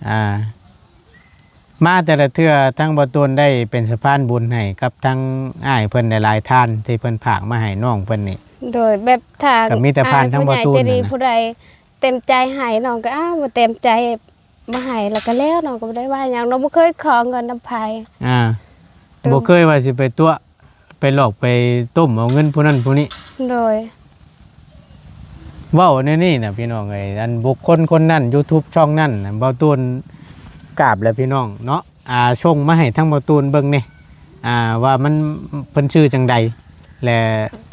ອ່າ ມາແຕ່ລະເທື່ອ ທາງບໍ່ຕູນໄດ້ເປັນສະພານບຸນໃຫ້ກັບທາງອ້າຍເພິ່ນຫຼາຍໆທ່ານ ທີ່ເພິ່ນຝາກມາໃຫ້ນ້ອງເພິ່ນນີ້. ໂດຍ ແບບຖ້າ ກໍມີແຕ່ຜ່ານທາງບໍ່ຕູນນັ້ນນະ ຜູ້ໃຫຍ່ໃຈດີຜູ້ໃດເຕັມໃຈໃຫ້ ນ້ອງກໍ ອ້າວ ບໍ່ເຕັມໃຈ ບໍ່ໃຫ້ ແລ້ວກໍແລ້ວ ນ້ອງກໍບໍ່ໄດ້ວ່າຫຍັງ ນ້ອງບໍ່ເຄີຍຂໍເງິນນຳໃຜ. ອ່າ ໂດຍ ບໍ່ເຄີຍວ່າຊິໄປຕົວະ ໄປຫຼອກໄປຕົ້ມເອົາເງິນຜູ້ນັ້ນຜູ້ນີ້. ໂດຍ ເວົ້າແນວນີ້ນະພີ່ນ້ອງເອີຍ ອັນບຸກຄົນຄົນນັ້ນ YouTube ຊ່ອງນັ້ນນະ ບໍ່ຕູນກາບແຫຼະພີ່ນ້ອງເນາະ. ອ່າ ສົ່ງມາໃຫ້ທາງບໍ່ຕູນເບິ່ງແດ່ ອ່າ ວ່າມັນ ເພິ່ນຊື່ຈັ່ງໃດ ແລະ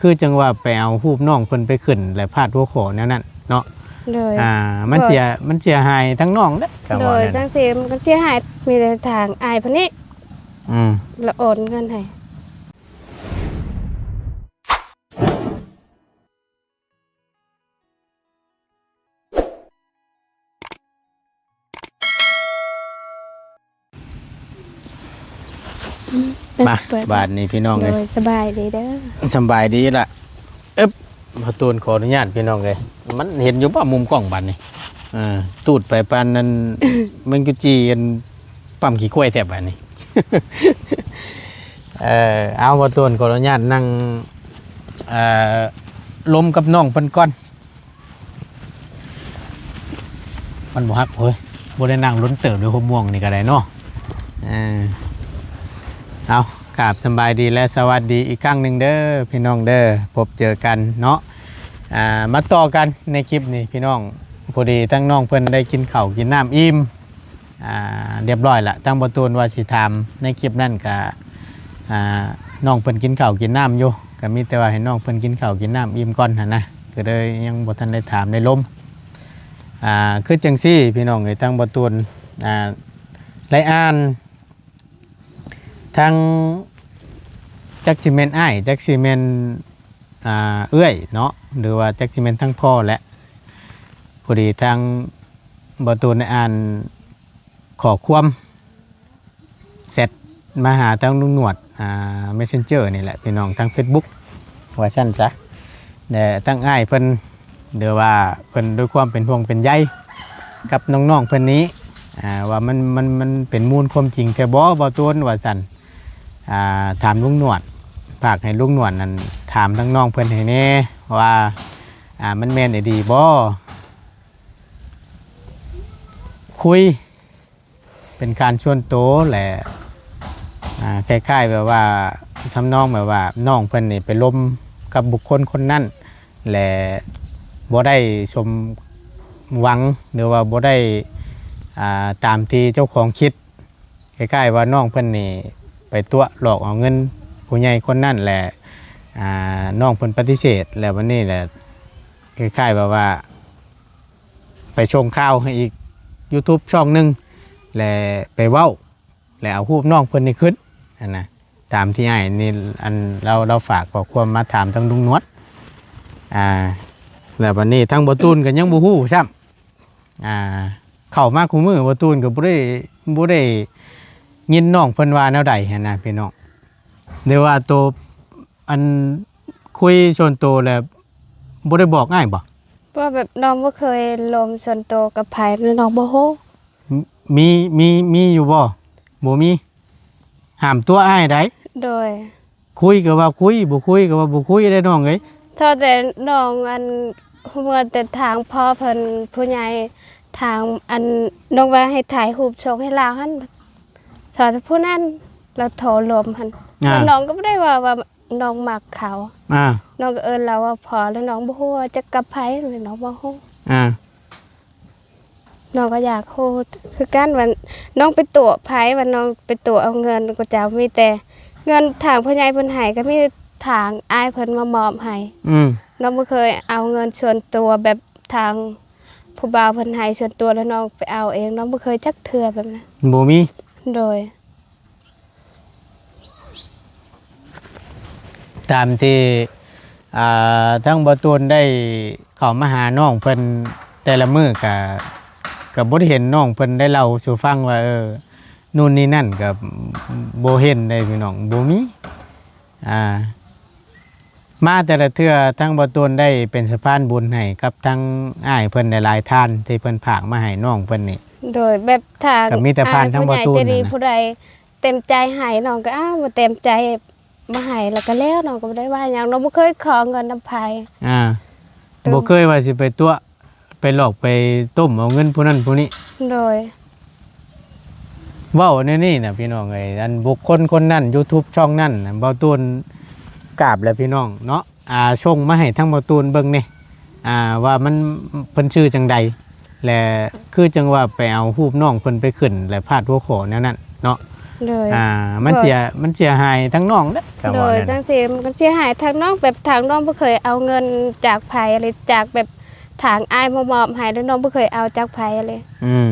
ຄືຈັ່ງວ່າໄປເອົາຮູບນ້ອງເພິ່ນໄປຂຶ້ນ ແລະ ພາດຫົວຂໍ້ແນວນັ້ນເນາະ. ໂດຍ ອ່າ ມັນເສຍ ມັນເສຍຫາຍທັງນ້ອງເດ້ ກໍ ໂດ ວ່າແນວນັ້ນ ຈັ່ງຊີ້ມັນກໍເສຍຫາຍ ມີແຕ່ທາງອ້າຍເພິ່ນນີ້ ອືມ ລະໂອນເງິນໃຫ້. ມາ ບາດນີ້ພີ່ນ້ອງເອີຍ ໂດຍ ສະບາຍດີເດີ ສະບາຍດີລະ. ອຶບ ພໍ່ຕູນຂໍອະນຸຍາດພີ່ນ້ອງເອີຍ ມັນເຫັນຢູ່ບໍ່ມຸມກ້ອງບາດນີ້? ເອີ ຕູດໄປປານນັ້ນ ແມງຈຸຈີ່ ອັນປ້ຳຂີ້ຄວາຍແທ້ບາດນີ້. ເອີ ເອົາ ພໍ່ຕູນຂໍອະນຸຍາດນັ່ງ ເອີ ລົມກັບນ້ອງເພິ່ນກ່ອນ. ມັນບໍ່ຮັກເວີຍ ບໍ່ໄດ້ນັ່ງດົນເຕີບເລີຍ ຫົວມ່ວງນີ້ກໍໄດ້ເນາະ. ເອີ ເອົາ ກາບສຳບາຍດີ ແລະ ສະຫວັດດີອີກຄັ້ງໜຶ່ງເດີພີ່ນ້ອງເດີ ພົບເຈີກັນເນາະ. ອ່າ ມາຕໍ່ກັນໃນຄລິບນີ້ພີ່ນ້ອງ ພໍດີທັງນ້ອງເພິ່ນໄດ້ກິນເຂົ້າກິນນ້ຳອີ່ມ ອ່າ ຮຽບຮ້ອຍລະ ທາງບໍ່ຕູນວ່າຊິຖາມໃນຄລິບນັ້ນກະ ອ່າ ນ້ອງເພິ່ນກິນເຂົ້າກິນນ້ຳຢູ່ ກະມີແຕ່ວ່າໃຫ້ນ້ອງເພິ່ນກິນເຂົ້າກິນນ້ຳອີ່ມກ່ອນຫັ້ນນະ ກະເລີຍຍັງບໍ່ທັນໄດ້ຖາມໄດ້ລົມ. ອ່າ ຄືຈັ່ງຊີ້ພີ່ນ້ອງເອີຍ ທາງບໍ່ຕູນ ອ່າ ໄດ້ອ່ານ ທັງ ຈັກຊິແມ່ນອ້າຍ ຈັກຊິແມ່ນ ອ່າ ເອື້ອຍເນາະ ຫຼືວ່າຈັກຊິແມ່ນທັງພໍ່ແຫຼະ ພໍດີທາງບໍ່ຕູນໄດ້ອ່ານຂໍ້ຄວາມແຊັດມາຫາທາງລຸງໜວດ ອ່າ Messenger ນີ້ແຫຼະພີ່ນ້ອງ ທາງ Facebook ວ່າຊັ້ນຊະ ແລະ ທາງອ້າຍເພິ່ນ ຫຼືວ່າເພິ່ນດ້ວຍຄວາມເປັນຫ່ວງເປັນໃຍກັບນ້ອງໆເພິ່ນນີ້ ອ່າ ວ່າມັນ ມັນ ມັນເປັນມູນຄວາມຈິງແທ້ບໍ່ ບໍ່ຕູນ ວ່າຊັ້ນ. ອ່າ ຖາມລຸງໜວດ ຝາກໃຫ້ລຸງໜວດນັ້ນຖາມທາງນ້ອງເພິ່ນໃຫ້ແດ່ວ່າ ອ່າ ມັນແມ່ນອີ່ຫຼີບໍ່? ຄຸຍ ເປັນການສ່ວນໂຕ ແລະ ອ່າ ຄ້າຍໆແບບວ່າ ທຳນອງແບບວ່າ ນ້ອງເພິ່ນນີ້ໄປລົມກັບບຸກຄົນຄົນນັ້ນ ແລະ ບໍ່ໄດ້ສົມຫວັງ ຫຼືວ່າບໍ່ໄດ້ ອ່າ ຕາມທີ່ເຈົ້າຂອງຄິດ ຄ້າຍໆວ່ານ້ອງເພິ່ນນີ້ໄປຕົວະຫຼອກເອົາເງິນຜູ້ໃຫຍ່ຄົນນັ້ນ ແລະ ອ່າ ນ້ອງເພິ່ນປະຕິເສດ ແລ້ວບັດນີ້ແຫຼະ ຄ້າຍໆແບບວ່າ ໄປສົ່ງຂ່າວໃຫ້ອີກ YouTube ຊ່ອງໜຶ່ງ ແລະ ໄປເວົ້າ ແລະ ເອົາຮູບນ້ອງເພິ່ນນີ້ຂຶ້ນຫັ້ນນະ ຕາມທີ່ອ້າຍນີ້ ອັນລາວ ລາວຝາກຂໍ້ຄວາມມາຖາມທາງລຸງໜວດ ອ່າ ແລ້ວບັດນີ້ທາງບໍ່ຕູນກໍຍັງບໍ່ຮູ້ຊ້ຳ ອ່າ ເຂົ້າມາຄູ່ມື້ ບໍ່ຕູນກໍບໍ່ໄດ້ ບໍ່ໄດ້ຍິນນ້ອງເພິ່ນວ່າແນວໃດຫັ້ນນະພີ່ນ້ອງ ຫຼືວ່າໂຕ ອັນ ຄຸຍສ່ວນໂຕແລ້ວບໍ່ໄດ້ບອກອ້າຍບໍ່? ເພາະແບບນ້ອງບໍ່ເຄີຍລົມສ່ວນໂຕກັບໃຜ ແລ້ວນ້ອງບໍ່ຮູ້. ມີ ມີ ມີຢູ່ບໍ່? ບໍ່ມີ. ຫ້າມຕົວະອ້າຍໃດ໋. ໂດຍ. ຄຸຍກໍວ່າຄຸຍ ບໍ່ຄຸຍກໍວ່າບໍ່ຄຸຍເດ້ນ້ອງເອີຍ. ເທົ່າແຕ່ນ້ອງ ອັນ ຮູ້ເມື່ອແຕ່ທາງພໍ່ເພິ່ນ ຜູ້ໃຫຍ່ ທາງ ອັນ ນ້ອງວ່າໃຫ້ຖ່າຍຮູບສົ່ງໃຫ້ລາວຫັ້ນ ເທົ່າແຕ່ຜູ້ນັ້ນ ລາວໂທລົມຫັ້ນ. ອ່າ ແລ້ວນ້ອງກໍບໍ່ໄດ້ວ່າ ວ່ານ້ອງມັກເຂົາ. ອ່າ ນ້ອງກໍເອີ້ນລາວວ່າພໍ່ ແລ້ວນ້ອງບໍ່ຮູ້ວ່າຈະກັບໃຜ ແລ້ວນ້ອງບໍ່ຮູ້. ອ່າ ນ້ອງກໍຢາກຮູ້ຄືກັນວ່ານ້ອງໄປຕົວະໃຜ ວ່ານ້ອງໄປຕົວະເອົາເງິນຂະເຈົ້າ ມີແຕ່ເງິນທາງຜູ້ໃຫຍ່ເພິ່ນໃຫ້ ກໍມີທາງອ້າຍເພິ່ນມາມອບໃຫ້. ອືມ ນ້ອງບໍ່ເຄີຍເອົາເງິນສ່ວນຕົວ ແບບທາງຜູ້ບ່າວເພິ່ນໃຫ້ສ່ວນຕົວ ແລ້ວນ້ອງໄປເອົາເອງ ນ້ອງບໍ່ເຄີຍຈັກເທື່ອແບບນັ້ນ. ບໍ່ມີ. ໂດຍ. ຕາມທີ່ ອ່າ ທາງບໍ່ຕູນໄດ້ເຂົ້າມາຫານ້ອງເພິ່ນແຕ່ລະມື້ ກະ ກະບໍ່ໄດ້ເຫັນນ້ອງເພິ່ນໄດ້ເລົ່າສູ່ຟັງວ່າ ເອີ ນູ່ນນີ້ນັ້ນ ກະບໍ່ເຫັນເດ້ພີ່ນ້ອງ ບໍ່ມີ ອ່າ ມາແຕ່ລະເທື່ອ ທາງບໍ່ຕູນໄດ້ເປັນສະພານບຸນໃຫ້ກັບທາງອ້າຍເພິ່ນຫຼາຍໆທ່ານ ທີ່ເພິ່ນຝາກມາໃຫ້ນ້ອງເພິ່ນນີ້ ໂດຍ ແບບຖ້າ ກໍມີແຕ່ຜ່ານທາງບ່າວຕູນນັ້ນນະ ຜູ້ໃຫຍ່ໃຈດີຜູ້ໃດເຕັມໃຈໃຫ້ ນ້ອງກໍ ອ້າວ ບໍ່ເຕັມໃຈບໍ່ໃຫ້ ແລ້ວກໍແລ້ວ ນ້ອງກໍບໍ່ໄດ້ວ່າຫຍັງ ນ້ອງບໍ່ເຄີຍຂໍເງິນນຳໃຜ. ອ່າ ບໍ່ເຄີຍວ່າຊິໄປຕົວະ ໄປຫຼອກໄປຕົ້ມເອົາເງິນຜູ້ນັ້ນຜູ້ນີ້. ໂດຍ ເວົ້າແນວນີ້ນະພີ່ນ້ອງເອີຍ ອັນບຸກຄົນຄົນນັ້ນ ຢູທູບຊ່ອງນັ້ນນະ ບ່າວຕູນກາບແລ້ວພີ່ນ້ອງເນາະ ອ່າ ສົ່ງມາໃຫ້ທາງບ່າວຕູນເບິ່ງແດ່ ອ່າ ວ່າມັນ ເພິ່ນຊື່ຈັ່ງໃດ ແລະ ຄືຈັ່ງວ່າໄປເອົາຮູບນ້ອງເພິ່ນໄປຂຶ້ນ ແລະ ພາດຫົວຂໍ້ແນວນັ້ນເນາະ. ໂດຍ ອ່າ ມັນເສຍ ມັນເສຍຫາຍທັງນ້ອງເດ້. ໂດຍ ຈັ່ງຊີ້ມັນກໍເສຍຫາຍທັງນ້ອງ ແບບທາງນ້ອງບໍ່ເຄີຍເອົາເງິນຈາກໃຜເລີຍ ຈາກແບບທາງອ້າຍມາມອບໃຫ້ ແລ້ວນ້ອງບໍ່ເຄີຍເອົາຈາກໃຜເລີຍ. ອືມ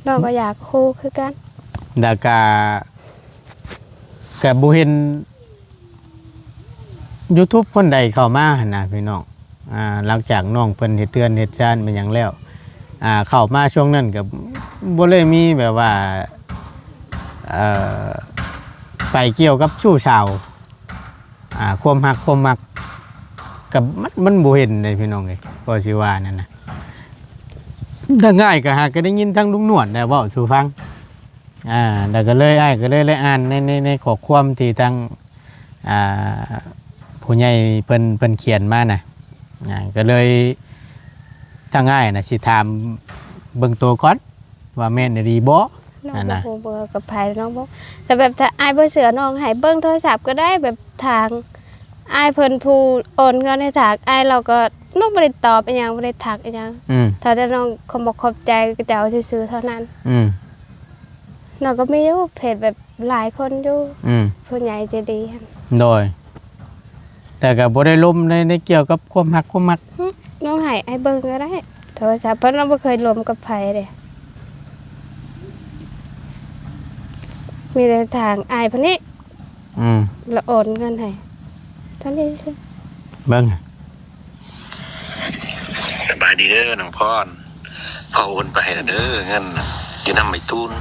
ນ້ອງກໍຢາກຮູ້ຄືກັນ ແລ້ວກະ ກະບໍ່ເຫັນຢູທູບຄົນໃດເຂົ້າມາຫັ້ນນະພີ່ນ້ອງ. ອ່າ ຫຼັງຈາກນ້ອງເພິ່ນເຮັດເຮືອນເຮັດຊານແມ່ນຫຍັງແລ້ວ ອ່າ ເຂົ້າມາຊ່ວງນັ້ນກໍບໍ່ໄດ້ມີແບບວ່າ ເອີ ໄປກ່ຽວກັບຊູ້ສາວ ອ່າ ຄວາມຮັກຄວາມມັກ ກໍມັນ ມັນບໍ່ເຫັນເດ້ພີ່ນ້ອງເອີຍ ກໍຊິວ່ານັ້ນນະ. ທາງອ້າຍກໍຫາກະໄດ້ຍິນທາງລຸງໜວດແຫຼະເວົ້າສູ່ຟັງ ອ່າ ແລ້ວກໍເລີຍ ອ້າຍກໍເລີຍໄດ້ອ່ານໃນ ໃນ ໃນຂໍ້ຄວາມທີ່ທາງ ອ່າ ຜູ້ໃຫຍ່ເພິ່ນ ເພິ່ນຂຽນມານະ ອ່າ ກໍເລີຍ ທາງອ້າຍນະຊິຖາມເບິ່ງໂຕກ່ອນ ວ່າແມ່ນອີ່ຫຼີບໍ່ ນ້ອງ ຫັ້ນ ບໍ່ ນະ ຮູ້ເບີກັບໃຜ ນ້ອງບໍ່ ແຕ່ແບບຖ້າອ້າຍບໍ່ເຊື່ອ ນ້ອງໃຫ້ເບິ່ງໂທລະສັບກໍໄດ້ ແບບທາງອ້າຍເພິ່ນຜູ້ໂອນເງິນໃຫ້ທາງອ້າຍ ລາວກໍ ນ້ອງບໍ່ໄດ້ຕອບອີ່ຫຍັງ ບໍ່ໄດ້ທັກອີ່ຫຍັງ ອືມ ຖ້າແຕ່ນ້ອງຂອບອົກຂອບໃຈເຂົາເຈົ້າຊື່ໆເທົ່ານັ້ນ. ອືມ ນ້ອງກໍມີຢູ່ເພຈ ແບບຫຼາຍຄົນຢູ່ ອືມ ຜູ້ໃຫຍ່ໃຈດີຫັ້ນ. ໂດຍ ແຕ່ກໍບໍ່ໄດ້ລົມໃນ ໃນກ່ຽວກັບຄວາມຮັກຄວາມມັກ. ຫຶ ນ້ອງໃຫ້ອ້າຍເບິ່ງກໍໄດ້ ໂທລະສັບ ເພາະນ້ອງບໍ່ເຄີຍລົມກັບໃຜເດ້ ມີແຕ່ທາງອ້າຍເພິ່ນນີ້ ອືມ ລະໂອນເງິນໃຫ້ ເທົ່ານີ້ຊື່ ເບິ່ງ. ສະບາຍດີເດີນ້ອງພອນ ພໍ່ໂອນໄປໃຫ້ແລ້ວເດີ ເງິນຢູ່ນຳໄອ້ຕູນ.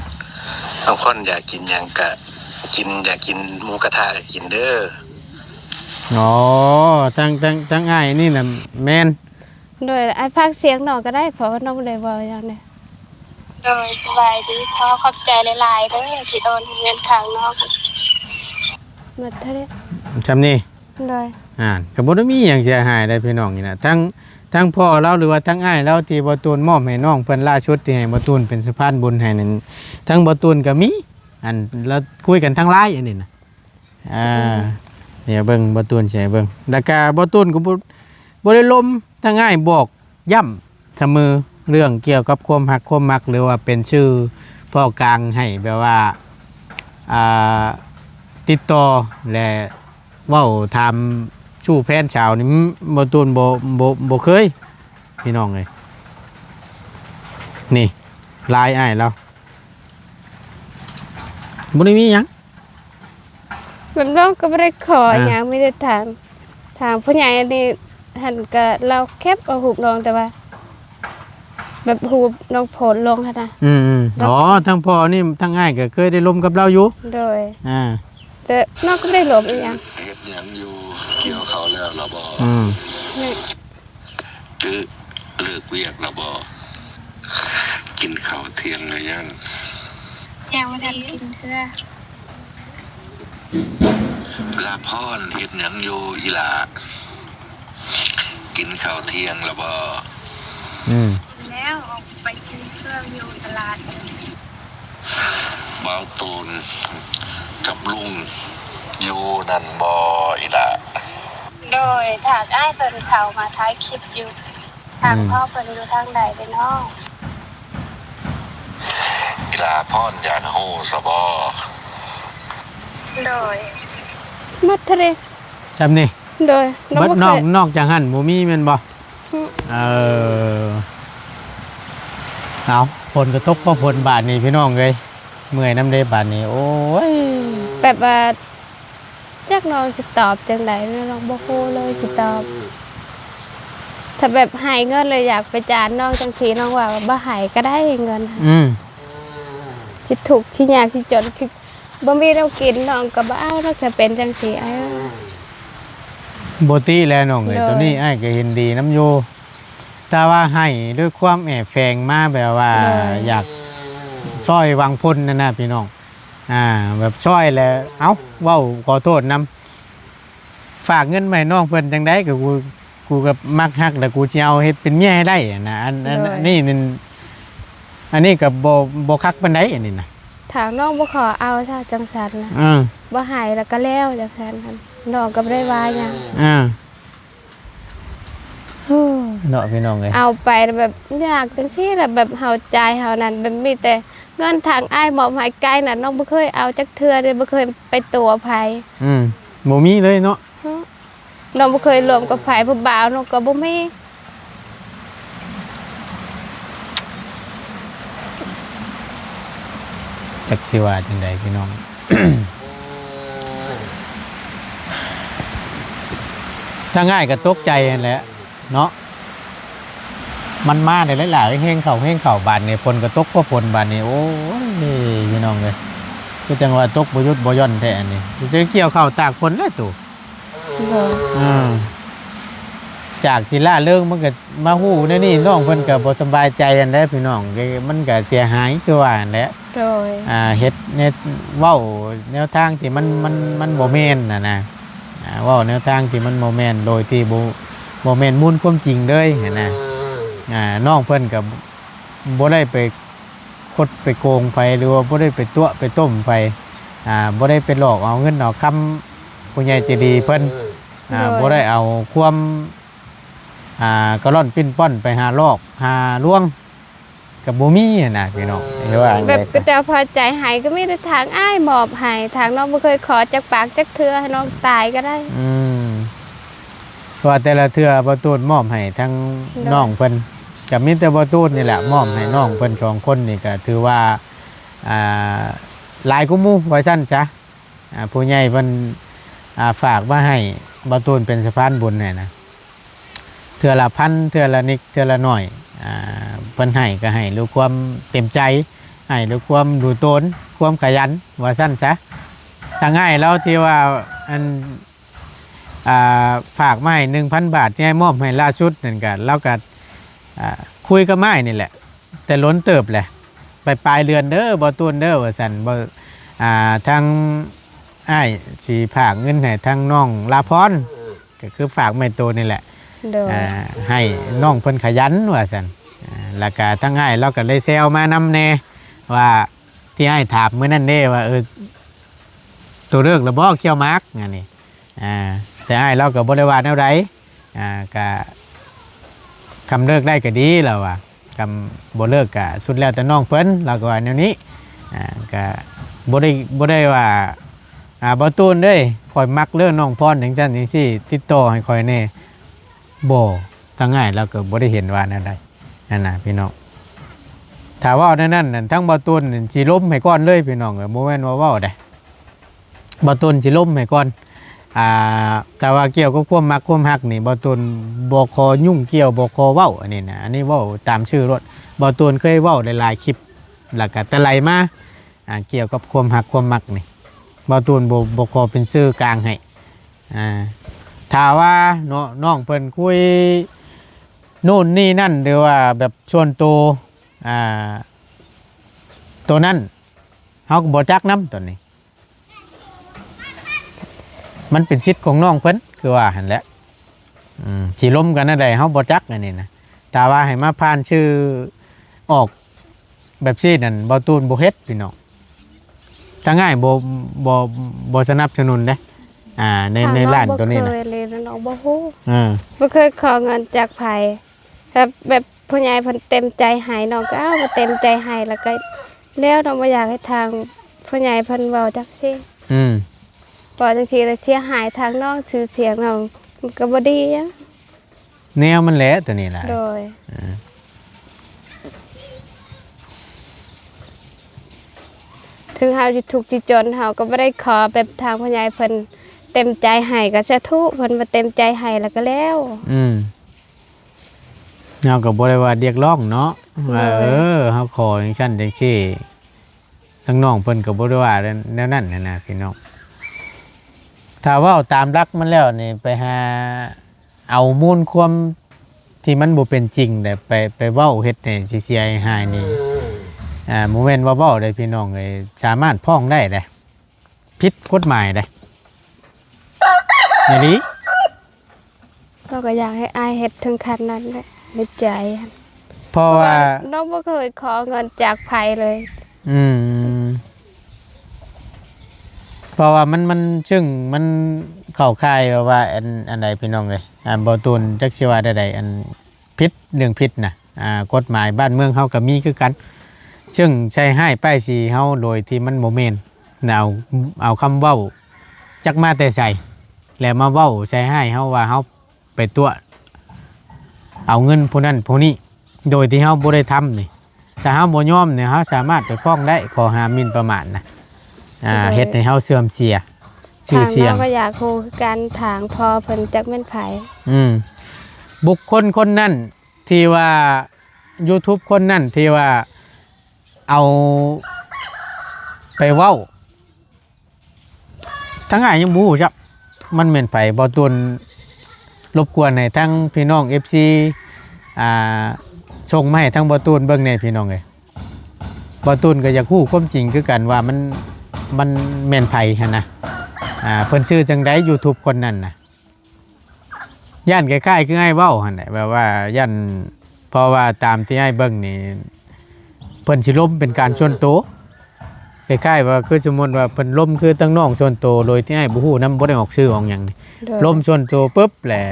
ນ້ອງພອນຢາກກິນຫຍັງກະກິນ ຢາກກິນໝູກະທະກະກິນເດີ. ອໍ ທາງ ທາງ ທາງອ້າຍນີ້ນະແມ່ນ. ໂດຍ ອ້າຍພາກສຽງນ້ອງກໍໄດ້ ເພາະວ່ານ້ອງບໍ່ໄດ້ເວົ້າຫຍັງເດ້. ໂດຍ ສະບາຍດີພໍ່ ຂອບໃຈຫຼາຍໆເດີ ທີ່ໂອນເງິນທາງນ້ອງ. ໝົດເທົ່ານີ້ ສ່ຳນີ້. ໂດຍ ອ່າ ກໍບໍ່ໄດ້ມີຫຍັງເສຍຫາຍໃດພີ່ນ້ອງນີ້ນະ ທັງ ທັງພໍ່ລາວ ຫຼືວ່າທັງອ້າຍລາວທີ່ບ່າວຕູນມອບໃຫ້ນ້ອງເພິ່ນລ່າສຸດ ທີ່ໃຫ້ບ່າວຕູນເປັນສະພານບຸນໃຫ້ນັ້ນ ທັງບ່າວຕູນກໍມີ ອັນລາວຄຸຍກັນທາງໄລອັນນີ້ນະ. ອ່າ ອືມ ດຽວເບິ່ງບ່າວຕູນຊິໃຫ້ເບິ່ງ ແລ້ວກະບ່າວຕູນກໍບໍ່ ບໍ່ໄດ້ລົມ ທາງອ້າຍບອກ ຢ້ຳສະເໝີເລື່ອງກ່ຽວກັບຄວາມຮັກຄວາມມັກ ຫຼືວ່າເປັນສື່ພໍ່ກາງໃຫ້ແບບວ່າ ອ່າ ຕິດຕໍ່ ແລະ ເວົ້າຖາມສູ່ແຟນສາວນີ້ ອືມ ບ່າວຕູນບໍ່ ບໍ່ ບໍ່ເຄີຍ ພີ່ນ້ອງເອີຍ. ນີ້ ລາຍອ້າຍລາວ ບໍ່ໄດ້ມີຫຍັງ. ແບບນ້ອງກໍບໍ່ໄດ້ຂໍ ອ່າ ຫຍັງ ມີແຕ່ທາງ ທາງຜູ້ໃຫຍ່ນີ້ຫັ້ນ ກໍລາວເກັບເອົາຮູບນ້ອງ ແຕ່ວ່າແບບຮູບນ້ອງໂພສລົງຫັ້ນນະ. ອືມໆ ແລ້ວ ອໍ ທາງພໍ່ນີ້ ທາງອ້າຍກໍເຄີຍໄດ້ລົມກັບລາວຢູ່. ໂດຍ ອ່າ ແຕ່ນ້ອງກໍບໍ່ໄດ້ລົມອີ່ຫຍັງ. ເຮັດຫຍັງຢູ່? ກ່ຽວເຂົ້າແລ້ວລະບໍ່? ອືມ ແມ່ນ. ຕື້ ເລີກວຽກແລ້ວບໍ່? ກິນເຂົ້າທ່ຽງແລ້ວຍັງ? ຍັງບໍ່ທັນກິນເທື່ອ. ລາພອນເຮັດຫຍັງຢູ່ອີ່ຫຼ້າ? ກິນເຂົ້າທ່ຽງແລ້ວບໍ່? ອືມ ກິນແລ້ວ ອອກໄປຊື້ເຄື່ອງຢູ່ຕະຫຼາດ. ບ່າວຕູນກັບລຸງຢູ່ນັ້ນບໍ່ອີ່ຫຼ້າ? ໂດຍ ຖ້າອ້າຍເພິ່ນເຂົ້າມາຖ່າຍຄລິບຢູ່ ທາງ ອືມ ພໍ່ເພິ່ນຢູ່ທາງໃດເດ້ນ້ອງ? ອີ່ຫຼ້າພອນຢາກຮູ້ຊະບໍ່? ໂດຍ ໝົດເທົ່ານີ້ ຊ່ຳນີ້. ໂດຍ ເບິດ ນ້ອງ ນອກຈາກຫັ້ນບໍ່ມີແມ່ນບໍ່? ອືມ ເອີ ເອົາ ຝົນກໍຕົກກໍຝົນບາດນີ້ພີ່ນ້ອງເອີຍ ເມື່ອຍນຳເດ້ບາດນີ້ ໂອ້ຍ ແບບວ່າ ຈັກນ້ອງຊິຕອບຈັ່ງໃດເນາະ ນ້ອງບໍ່ຮູ້ເລີຍຊິຕອບ. ຖ້າແບບໃຫ້ເງິນແລ້ວຢາກໄປຈ້າງນ້ອງຈັ່ງຊີ້ ນ້ອງວ່າບໍ່ໃຫ້ກໍໄດ້ເງິນ. ອືມ ຊິທຸກຊິຍາກຊິຈົນຊິ ບໍ່ມີແນວກິນ ນ້ອງກໍບໍ່ເອົາດອກ ຖ້າເປັນຈັ່ງຊີ້. ເອີ ບໍ່ຕິແຫຼະນ້ອງເອີຍ ໂດຍ ໂຕນີ້ອ້າຍກໍເຫັນດີນຳຢູ່. ແຕ່ວ່າໃຫ້ດ້ວຍຄວາມແອບແຝງມາ ແບບວ່າ ໂດຍ ຢາກຊ່ອຍຫວັງຜົນນັ້ນນະພີ່ນ້ອງ. ອ່າ ແບບຊ່ອຍແລ້ວ ເອົ້າ ເວົ້າຂໍໂທດນຳ ຝາກເງິນມາໃຫ້ນ້ອງເພິ່ນຈັ່ງໃດ ກໍກູ ກູກໍມັກຮັກ ແລ້ວກູຊິເອົາເຮັດເປັນເມຍໃຫ້ໄດ້ນະ. ອັນ ອັນ ໂດຍ ອັນນີ້ແມ່ນ ອັນນີ້ກໍບໍ່ ບໍ່ຄັກປານໃດ ອັນນີ້ນະ. ຖ້ານ້ອງບໍ່ຂໍເອົາຊະ ຈັ່ງຊັ້ນນະ ເອີ ບໍ່ໃຫ້ແລ້ວກໍແລ້ວ ຈັ່ງຊັ້ນ ນ້ອງກໍບໍ່ໄດ້ວ່າຫຍັງ. ເອີ ເນາະ ພີ່ນ້ອງເອີຍ ເອົາໄປແລ້ວແບບຍາກຈັ່ງຊີ້ແຫຼະ ແບບເຮົາໃຈເຮົານັ້ນ ແບບມີແຕ່ເງິນທາງອ້າຍມອບໃຫ້ໄກນັ້ນ ນ້ອງບໍ່ເຄີຍເອົາຈັກເທື່ອເດ້ ບໍ່ເຄີຍໄປຕົວະໃຜ. ອືມ ບໍ່ມີເລີຍເນາະ. ເນາະ ນ້ອງບໍ່ເຄີຍລວມກັບໃຜ ຜູ້ບ່າວນ້ອງກໍບໍ່ມີ. ຈັກຊິວ່າຈັ່ງໃດພີ່ນ້ອງ ທາງອ້າຍກໍຕົກໃຈຫັ້ນແຫຼະເນາະ. ມັນມາໄດ້ຫຼາຍໆ ແຮງເຂົ້າ ແຮງເຂົ້າ ບາດນີ້ຝົນກໍຕົກ ພໍຝົນບາດນີ້ ໂອ້ຍ ພີ່ນ້ອງເອີຍ ຄືຈັ່ງວ່າຕົກບໍ່ຢຸດບໍ່ຢ່ອນແທ້ອັນນີ້ ຈະກ່ຽວເຂົ້າຕາກຝົນແລ້ວໂຕ. ໂດຍ ອືມ ຈາກທີ່ລ່າເລີງ ມັນກໍມາຮູ້ແນວນີ້ ນ້ອງເພິ່ນກໍບໍ່ສະບາຍໃຈຫັ້ນແຫຼະພີ່ນ້ອງ ມັນກໍເສຍຫາຍຄືວ່າຫັ້ນແຫຼະ. ໂດຍ ອ່າ ເຮັດແນວ ເວົ້າແນວທາງທີ່ມັນ ມັນ ມັນບໍ່ແມ່ນຫັ້ນນະ ອ່າ ເວົ້າແນວທາງທີ່ມັນບໍ່ແມ່ນ ໂດຍທີ່ບໍ່ ບໍ່ແມ່ນມູນຄວາມຈິງເລີຍຫັ້ນນະ. ອ່າ ນ້ອງເພິ່ນກໍບໍ່ໄດ້ໄປຄົດໄປໂກງໃຜ ຫຼືວ່າບໍ່ໄດ້ໄປຕົວະໄປຕົ້ມໃຜ ອ່າ ບໍ່ໄດ້ໄປຫຼອກເອົາເງິນເອົາຄຳຜູ້ໃຫຍ່ໃຈດີເພິ່ນ ອ່າ ໂດຍ ບໍ່ໄດ້ເອົາຄວາມ ອ່າ ກະລ່ອນປີ້ນປ້ອນໄປຫາຫຼອກຫາລວງ ກໍບໍ່ມີຫັ້ນນະພີ່ນ້ອງ ເຫັນວ່າ ແບບ ແບບ ຂະເຈົ້າພໍໃຈໃຫ້ກໍມີແຕ່ທາງອ້າຍມອບໃຫ້ ທາງນ້ອງບໍ່ເຄີຍຂໍຈັກປາກຈັກເທື່ອ ໃຫ້ນ້ອງຕາຍກໍໄດ້. ອືມ ເພາະວ່າແຕ່ລະເທື່ອບ່າວຕູນມອບໃຫ້ທາງ ໂດຍ ນ້ອງເພິ່ນ ກໍມີແຕ່ບ່າວຕູນນີ້ແຫຼະມອບໃຫ້ນ້ອງເພິ່ນສອງຄົນນີ້ ກໍຖືວ່າ ອ່າ ຫຼາຍກວ່າໝູ່ວ່າຊັ້ນຊະ. ອ່າ ຜູ້ໃຫຍ່ເພິ່ນ ອ່າ ຝາກມາໃຫ້ບ່າວຕູນເປັນສະພານບຸນໃຫ້ນະ ເທື່ອລະພັນ ເທື່ອລະນິດ ເທື່ອລະໜ້ອຍ ອ່າ ເພິ່ນໃຫ້ກໍໃຫ້ດ້ວຍຄວາມເຕັມໃຈ ໃຫ້ດ້ວຍຄວາມດູໂຕນ ຄວາມຂະຫຍັນ ວ່າຊັ້ນຊະ. ທາງອ້າຍລາວທີ່ວ່າ ອັນ ອ່າ ຝາກມາໃຫ້ໜຶ່ງພັນບາດ ທີ່ໃຫ້ມອບໃຫ້ລ່າສຸດນັ້ນກະ ລາວກະ ອ່າ ຄຸຍກັບອ້າຍນີ້ແຫຼະ ແຕ່ດົນເຕີບແຫຼະ ປາຍໆເດືອນເດີ ບ່າວຕູນເດີ ວ່າຊັ້ນ. ບໍ່ ອ່າ ທາງອ້າຍຊິຝາກເງິນໃຫ້ທາງນ້ອງລາພອນ ກໍຄືຝາກແມ່ໂຕນີ້ແຫຼະ ໂດຍ ອ່າ ໃຫ້ນ້ອງເພິ່ນຂະຫຍັນ ວ່າຊັ້ນ. ອ່າ ແລ້ວກະທາງອ້າຍລາວກໍໄດ້ແຊວມານຳແດ່ ວ່າທີ່ອ້າຍຖາມມື້ນັ້ນເດ້ວ່າ ເອີ ໂຕເລີກແລ້ວບໍ່ ຂ້ຽວໝາກ ອັນນີ້. ອ່າ ແຕ່ອ້າຍລາວກໍບໍ່ໄດ້ວ່າແນວໃດ ອ່າ ກະ ຄຳເລີກໄດ້ກໍດີ ລາວວ່າ ຄຳບໍ່ເລີກກະສຸດແລ້ວແຕ່ນ້ອງເພິ່ນ ລາວກໍວ່າແນວນີ້. ອ່າ ກະບໍ່ໄດ້ ບໍ່ໄດ້ວ່າ ອ່າ ບ່າວຕູນເດ້ ຂ້ອຍມັກເລີ້ ນ້ອງພອນ ຈັ່ງຊັ້ນຈັ່ງຊີ້ ຕິດຕໍ່ໃຫ້ຂ້ອຍແດ່. ບໍ່ ທາງອ້າຍລາວກໍບໍ່ໄດ້ເຫັນວ່າແນວໃດຫັ້ນນະພີ່ນ້ອງ. ຖ້າເວົ້າແນວນັ້ນ ທາງບ່າວຕູນຊິລົມໃຫ້ກ່ອນເລີຍພີ່ນ້ອງເອີຍ ບໍ່ແມ່ນວ່າເວົ້າໃດ. ບ່າວຕູນຊິລົມໃຫ້ກ່ອນ ອ່າ ແຕ່ວ່າກ່ຽວກັບຄວາມມັກຄວາມຮັກນີ້ ບ່າວຕູນບໍ່ຂໍຫຍຸ້ງກ່ຽວ ບໍ່ຂໍເວົ້າ ອັນນີ້ນະ ອັນນີ້ເວົ້າຕາມຊື່ໂລດ. ບ່າວຕູນເຄີຍເວົ້າຫຼາຍໆຄລິບ ແລ້ວກະແຕ່ໄຫຼມາ ອ່າ ກ່ຽວກັບຄວາມຮັກຄວາມມັກນີ້ ບ່າວຕູນບໍ່ ບໍ່ຂໍເປັນສື່ກາງໃຫ້. ອ່າ ຖ້າວ່າເນາະ ນ້ອງເພິ່ນຄຸຍໂນ່ນນີ້ນັ້ນ ຫຼືວ່າແບບສ່ວນໂຕ ອ່າ ໂຕນັ້ນ ເຮົາກໍບໍ່ຈັກນຳຕອນນີ້ ມັນເປັນສິດຂອງນ້ອງເພິ່ນ ຄືວ່າຫັ້ນແຫຼະ. ອືມ ຊິລົມກັນແນວໃດເຮົາບໍ່ຈັກ ອັນນີ້ນະ. ຖ້າວ່າໃຫ້ມາຜ່ານຊື່ອອກແບບຊີ້ນັ້ນ ບ່າວຕູນບໍ່ເຮັດພີ່ນ້ອງ. ທາງອ້າຍບໍ່ ບໍ່ ບໍ່ສະໜັບສະໜູນເດ້ ອ່າ ໃນ ໃນລ້ານໂຕນີ້ນະ ເລີຍ ນ້ອງບໍ່ຮູ້ ເອີ ບໍ່ເຄີຍຂໍເງິນຈາກໃຜ. ແບບ ແບບຜູ້ໃຫຍ່ເພິ່ນເຕັມໃຈໃຫ້ ນ້ອງກໍເອົາ ເຕັມໃຈໃຫ້ ແລ້ວກໍແລ້ວ. ນ້ອງບໍ່ຢາກໃຫ້ທາງຜູ້ໃຫຍ່ເພິ່ນເວົ້າຈັ່ງຊີ້ ອືມ ເວົ້າຈັ່ງຊີ້ແລ້ວເສຍຫາຍທາງນ້ອງ ຊື່ສຽງນ້ອງ ມັນກໍບໍ່ດີຫຍັງ. ແນວມັນແຫຼະໂຕນີ້ລະ ໂດຍ ເອີ ເຖິງເຮົາຊິທຸກຊິຈົນ ເຮົາກໍບໍ່ໄດ້ຂໍແບບທາງຜູ້ໃຫຍ່ເພິ່ນເຕັມໃຈໃຫ້ ກໍສາທຸ ເພິ່ນບໍ່ເຕັມໃຈໃຫ້ແລ້ວກໍແລ້ວ. ອືມ ເຮົາກໍບໍ່ໄດ້ວ່າຮຽກຮ້ອງເນາະ ວ່າ ໂດຍ ເອີ ເຮົາຂໍຈັ່ງຊັ້ນຈັ່ງຊີ້ ທາງນ້ອງເພິ່ນກໍບໍ່ໄດ້ວ່າແນວນັ້ນຫັ້ນນະພີ່ນ້ອງ. ຖ້າເວົ້າຕາມຫຼັກມັນແລ້ວນີ້ ໄປຫາເອົາມູນຄວາມ ທີ່ມັນບໍ່ເປັນຈິງແຫຼະ ໄປ ໄປເວົ້າເຮັດໃຫ້ເສຍຫາຍນີ້ ອ່າ ບໍ່ແມ່ນວ່າເວົ້າໄດ້ພີ່ນ້ອງເອີຍ ສາມາດຟ້ອງໄດ້ເດ້ ຜິດກົດໝາຍເດ້ ອີ່ຫຼີ. ເຮົາກໍຢາກໃຫ້ອ້າຍເຮັດເຖິງຂັ້ນນັ້ນແຫຼະ ໃນໃຈ ເພາະວ່າ ເພາະວ່ານ້ອງບໍ່ເຄີຍຂໍເງິນຈາກໃຜເລີຍ. ອືມ ເພາະວ່າມັນ ມັນ ຊຶ່ງມັນເຂົ້າຂ່າຍແບບວ່າ ອັນ ອັນໃດພີ່ນ້ອງເອີຍ ອ່າ ບໍ່ຕູນຈັກຊິວ່າແນວໃດ ອັນ ຜິດ ເລື່ອງຜິດນະ ອ່າ ກົດໝາຍບ້ານເມືອງເຮົາກໍມີຄືກັນ ຊຶ່ງໃສ່ຮ້າຍປ້າຍສີເຮົາໂດຍທີ່ມັນບໍ່ແມ່ນ ເອົາ ເອົາຄຳເວົ້າຈັກມາແຕ່ໃສ ແລ້ວມາເວົ້າໃສ່ຮ້າຍເຮົາວ່າເຮົາໄປຕົວະເອົາເງິນຜູ້ນັ້ນຜູ້ນີ້ ໂດຍທີ່ເຮົາບໍ່ໄດ້ທຳນີ້ ຖ້າເຮົາບໍ່ຍອມນີ້ ເຮົາສາມາດໄປຟ້ອງໄດ້ ຂໍ້ຫາໝິ່ນປະໝາດນະ ອ່າ ໂດຍ ເຮັດໃຫ້ເຮົາເສື່ອມເສຍຊື່ສຽງ. ທາງເຮົາກໍຢາກຮູ້ຄືກັນ ທາງພໍ່ເພິ່ນຈັກແມ່ນໃຜ? ອືມ ບຸກຄົນຄົນນັ້ນທີ່ວ່າ YouTube ຄົນນັ້ນທີ່ວ່າເອົາໄປເວົ້າ ທາງອ້າຍຍັງບໍ່ຮູ້ຈັກ ມັນແມ່ນໃຜ? ບໍ່ຕູນ ລົບກວນໃຫ້ທາງພີ່ນ້ອງ ເອັຟຊີ ອ່າ ສົ່ງມາໃຫ້ທາງບໍ່ຕູນເບິ່ງແດ່ພີ່ນ້ອງເອີຍ ບໍ່ຕູນກໍຢາກຮູ້ຄວາມຈິງຄືກັນວ່າມັນ ມັນແມ່ນໃຜຫັ້ນນະ ອ່າ ເພິ່ນຊື່ຈັ່ງໃດ YouTube ຄົນນັ້ນນະ ຢ້ານຄ້າຍໆຄືອ້າຍເວົ້າຫັ້ນແຫຼະ ແບບວ່າຢ້ານ ເພາະວ່າຕາມທີ່ອ້າຍເບິ່ງນີ້ ເພິ່ນຊິລົມເປັນການສ່ວນໂຕ ຄ້າຍໆວ່າຄືສົມມຸດວ່າເພິ່ນລົມຄືທາງນ້ອງສ່ວນໂຕ ໂດຍທີ່ອ້າຍບໍ່ຮູ້ນຳ ບໍ່ໄດ້ອອກຊື່ອອກຫຍັງນີ້ ໂດຍ ລົມສ່ວນໂຕປຶບແຫຼະ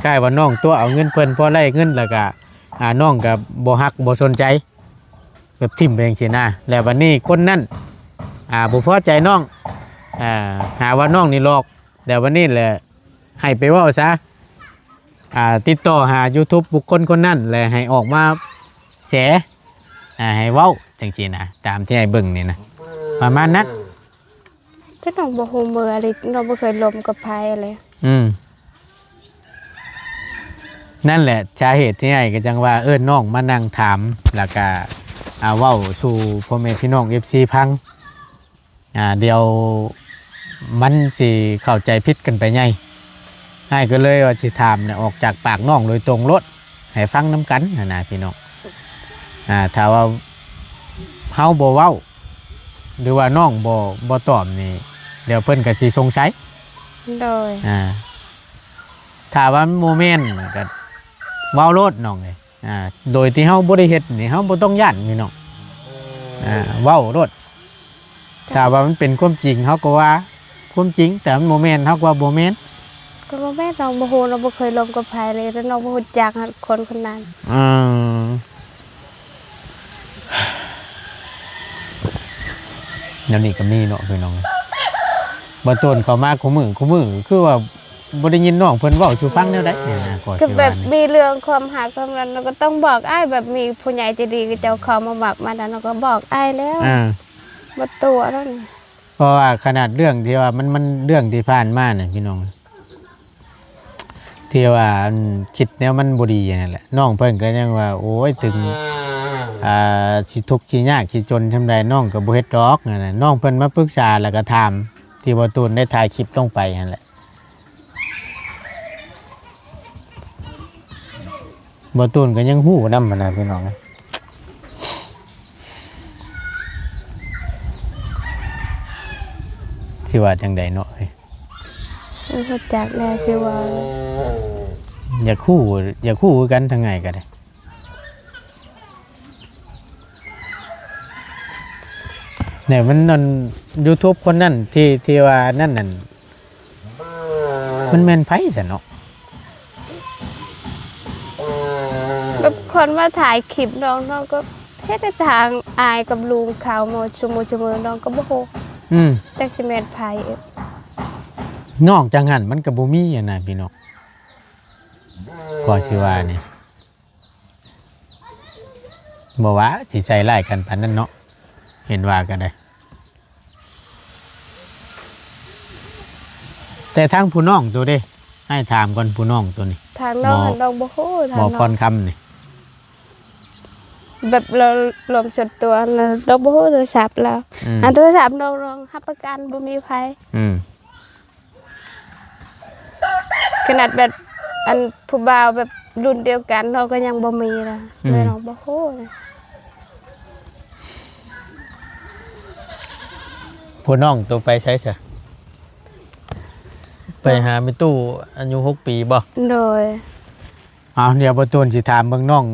ຄ້າຍໆວ່ານ້ອງຕົວະເອົາເງິນເພິ່ນ ພໍໄດ້ເງິນແລ້ວກະ ອ່າ ນ້ອງກະບໍ່ຮັກບໍ່ສົນໃຈ ແບບຖິ້ມໄປຈັ່ງຊີ້ນະ ແລ້ວບັດນີ້ຄົນນັ້ນ ອ່າ ບໍ່ພໍໃຈນ້ອງ ອ່າ ຫາວ່ານ້ອງນີ້ຫຼອກ ແລ້ວບັດນີ້ແຫຼະ ໃຫ້ໄປເວົ້າຊະ ອ່າ ຕິດຕໍ່ຫາ YouTube ບຸກຄົນຄົນນັ້ນ ແລະ ໃຫ້ອອກມາແສ ອ່າ ໃຫ້ເວົ້າຈັ່ງຊີ້ນະ ຕາມທີ່ອ້າຍເບິ່ງນີ້ນະ ປະມານນັ້ນ. ຈະນ້ອງບໍ່ຮູ້ເມືອອີ່ຫຼີ ນ້ອງບໍ່ເຄີຍລົມກັບໃຜເລີຍ. ອືມ ນັ້ນແຫຼະ ສາເຫດທີ່ອ້າຍກໍຈັ່ງວ່າ ເອີ້ນນ້ອງມານັ່ງຖາມ ແລ້ວກະ ອ່າ ເວົ້າສູ່ພໍ່ແມ່ພີ່ນ້ອງ ເອັຟຊີ ຟັງ. ອ່າ ດຽວມັນຊິເຂົ້າໃຈຜິດກັນໄປໃຫຍ່ ອ້າຍກໍເລີຍວ່າຊິຖາມນະ ອອກຈາກປາກນ້ອງໂດຍຕົງໂລດ ໃຫ້ຟັງນຳກັນຫັ້ນນະພີ່ນ້ອງ. ອ່າ ຖ້າວ່າເຮົາບໍ່ເວົ້າ ຫຼືວ່ານ້ອງບໍ່ ບໍ່ຕອບນີ້ ດຽວເພິ່ນກໍຊິສົງໄສ. ໂດຍ ອ່າ ຖ້າວ່າມັນບໍ່ແມ່ນກໍເວົ້າໂລດນ້ອງເອີຍ. ອ່າ ໂດຍທີ່ເຮົາບໍ່ໄດ້ເຮັດນີ້ ເຮົາບໍ່ຕ້ອງຢ້ານພີ່ນ້ອງ ອ່າ ເວົ້າໂລດ. ເຈົ້າ ຖ້າວ່າມັນເປັນຄວາມຈິງ ເຮົາກໍວ່າຄວາມຈິງ ແຕ່ມັນບໍ່ແມ່ນ ເຮົາກໍວ່າບໍ່ແມ່ນ. ກໍບໍ່ແມ່ນ ນ້ອງບໍ່ຮູ້ ນ້ອງບໍ່ເຄີຍລົມກັບໃຜເລີຍ ແລ້ວນ້ອງບໍ່ຮູ້ຈັກຄົນຄົນນັ້ນ. ອືມ ແນວນີ້ກໍມີເນາະພີ່ນ້ອງ ບໍ່ໂຕນເຂົ້າມາຄູ່ມື້ ຄູ່ມື້ຄືວ່າ ບໍ່ໄດ້ຍິນນ້ອງເພິ່ນເວົ້າສູ່ຟັງແນວໃດນີ້ນະ ກໍ ກໍແບບ ຊິວ່ານີ້ ມີເລື່ອງຄວາມຮັກຄວາມນັ້ນ ເຮົາກໍຕ້ອງບອກອ້າຍ ແບບມີຜູ້ໃຫຍ່ໃຈດີເຂົາເຈົ້າເຂົ້າມາມັກມານັ້ນ ເຮົາກໍບອກອ້າຍແລ້ວ ອ່າ ບໍ່ຕົວະແລ້ວນີ້. ເພາະວ່າຂະໜາດເລື່ອງທີ່ວ່າມັນ ມັນເລື່ອງທີ່ຜ່ານມານະພີ່ນ້ອງ ທີ່ວ່າ ອັນ ຄິດແນວມັນບໍ່ດີຫັ້ນແຫຼະ ນ້ອງເພິ່ນກໍຍັງວ່າ ໂອ້ຍ ເຖິງ ອ່າ ຊິທຸກຊິຍາກຊິຈົນສ່ຳໃດ ນ້ອງກໍບໍ່ເຮັດດອກ ນັ້ນນະ. ນ້ອງເພິ່ນມາປຶກສາ ແລ້ວກໍຖາມ ທີ່ບໍ່ຕູນໄດ້ຖ່າຍຄລິບລົງໄປຫັ້ນແຫຼະ. ບໍ່ຕູນກໍຍັງຮູ້ນຳຫັ້ນນະພີ່ນ້ອງ ຊິວ່າຈັ່ງໃດເນາະ ບໍ່ຮູ້ຈັກແລ້ວຊິເວົ້າ. ຢາກຮູ້ ຢາກຮູ້ຄືກັນ ທາງອ້າຍກໍໄດ້. ແນວມັນ ອັນ YouTube ຄົນນັ້ນ ທີ່ ທີ່ວ່ານັ້ນ ນັ້ນ ມັນແມ່ນໃຜຊັ້ນເນາະ? ແບບຄົນມາຖ່າຍຄລິບນ້ອງ ນ້ອງກໍເຮັດໃຫ້ທາງອ້າຍກັບລຸງເຂົາໝົດຊຸມື້ ຊຸມື້ ນ້ອງກໍບໍ່ຮູ້ ອືມ ຈັກຊິແມ່ນໃຜ. ນອກຈາກຫັ້ນມັນກໍບໍ່ມີຫັ້ນນະພີ່ນ້ອງ ກໍຊິວ່ານີ້ ບໍ່ວ່າຊິໃສ່ຮ້າຍກັນປານນັ້ນເນາະ ເຫັນວ່າກໍໄດ້. ແຕ່ທາງຜູ້ນ້ອງໂຕເດ້ ອ້າຍຖາມກ່ອນ ຜູ້ນ້ອງໂຕນີ້ ທາງນ້ອງ ນ້ອງບໍ່ຮູ້ ທາງນ້ອງ ໝໍພອນຄຳນີ້ ແບບລາວລົມສ່ວນຕົວ ນ້ອງບໍ່ຮູ້ໂທລະສັບລາວ ອືມ ອັນໂທລະສັບນ້ອງ ນ້ອງຮັບປະກັນບໍ່ມີໃຜ ອືມ ຂະໜາດແບບ ອັນ ຜູ້ບ່າວແບບ ລຸ້ນດຽວກັນເນາະ ກໍຍັງບໍ່ມີລະ ອືມ ແລ້ວນ້ອງບໍ່ຮູ້ນະ. ຜູ້ນ້ອງໂຕໄປໃສຊະ? ໄປຫາແມ່ຕູ້ອາຍຸຫົກປີບໍ່? ໂດຍ. ເອົາ ດຽວບ່າວຕູນຊິຖາມເບິ່ງນ້ອງ